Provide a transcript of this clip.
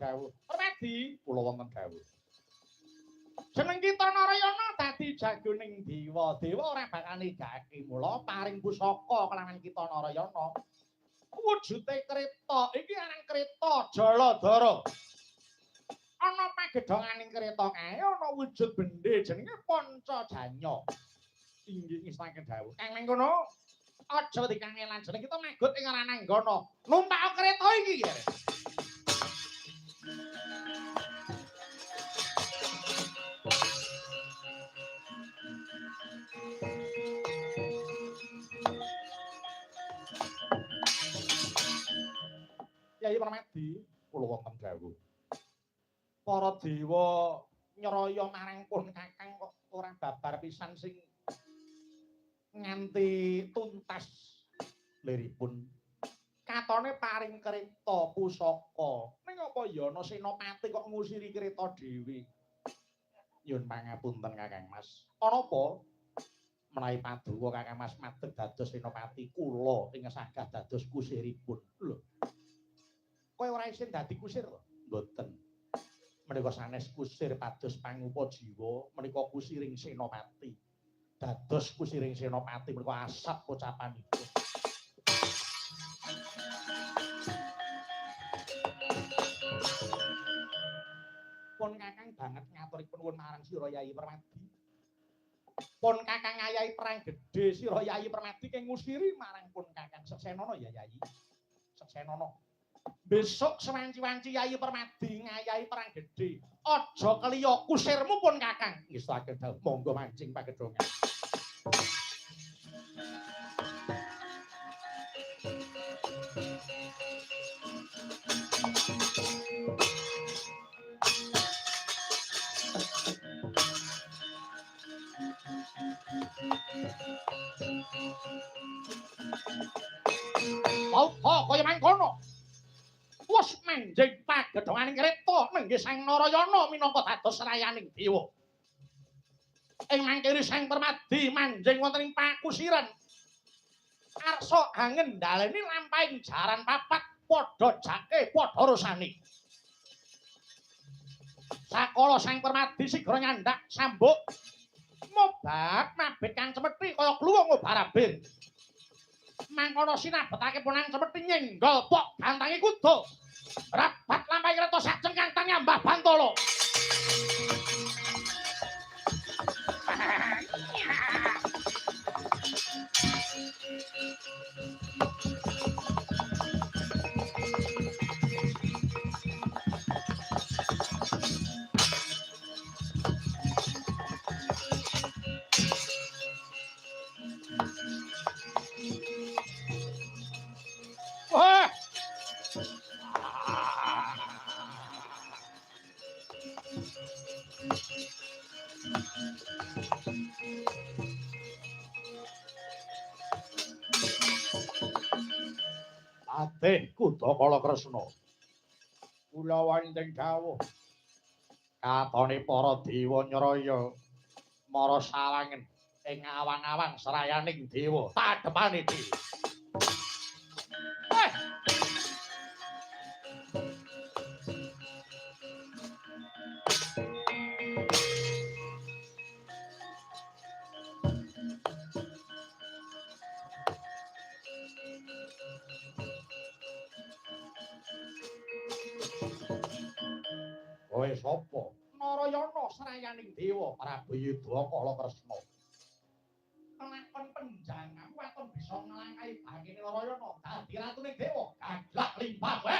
dawuh. Permadi, kula wonten dawuh. Jeneng kita Narayana dadi jagoning dewa. Dewa ora bakal nigake mula paring pusaka kelawan kita Narayana. Wujude kreta iki aran kreta Jaladara. Ana pagedhonganing kreta kae ana wujud bende jenenge Pancajanya. Inggih ngestake dawuh. Kang mengkono aja dikangelan jeneng kita magut ing Rananggana. Numpak kreta iki. Yai Permadi, kula wonten dawuh. Para dewa nyraya marang pun Kakang kok ora babar pisan sing nganti tuntas liripun. Katone paring kreta pusaka. Ning apa ya ana senopati kok ngusiri kreta dhewe? Nyuwun pangapunten Kakang Mas. Ana apa? Menawi paduka Kakang Mas madeg dados senopati kula ing sagah dados kusiripun. Lho. Kowe ora isin dadi kusir to? Mboten. Menika sanes kusir pados pangupa jiwa, menika kusiring senopati. Dados kusiring senopati menika asap pocapanipun. Pun Kakang banget ngaturipun nuwun marang sira Yai Permadi. Pun Kakang ngayahi perang gedhe sira Yai Permadi keng ngusiri marang pun Kakang. Seksenono ya Yai. Seksenono. Besok sewanci-wanci Yai Permadi ngayahi perang gedhe. Aja keliya kusirmu pun Kakang. Ngestake dawuh monggo mancing pagedhongan. Apa kaya mangkono? Wis manjing pagedhonganing kreta nenggih Sang Narayana minangka dados rayaning dewa. Ing mangkene Sang Permadi manjing wonten ing pakusiran. Arsa angendhaleni lampahing jaran papat padha jake padha rusane. Sakala Sang Permadi sigra nyandak sambuk mobak mabit kang cemeti kaya kluwung obar-abir. Mangkono sinabetake punang cemeti nyenggol pok gantange kuda. Rabat lampahe kreta sak cengkang tanyambah bantala. Wah! Patih Kuda Kala Kresna. Kula wonten dawuh. Katone para dewa nyraya mara sawangen ing awang-awang serayaning dewa tadhepane dhewe. Kowe sapa? Narayana serayaning dewa Prabu Yudha Kala Kresna. Kelakon penjangamu waton bisa nglangkahi bangkene Narayana dadi ratune dewa. Gaglak limpah kowe.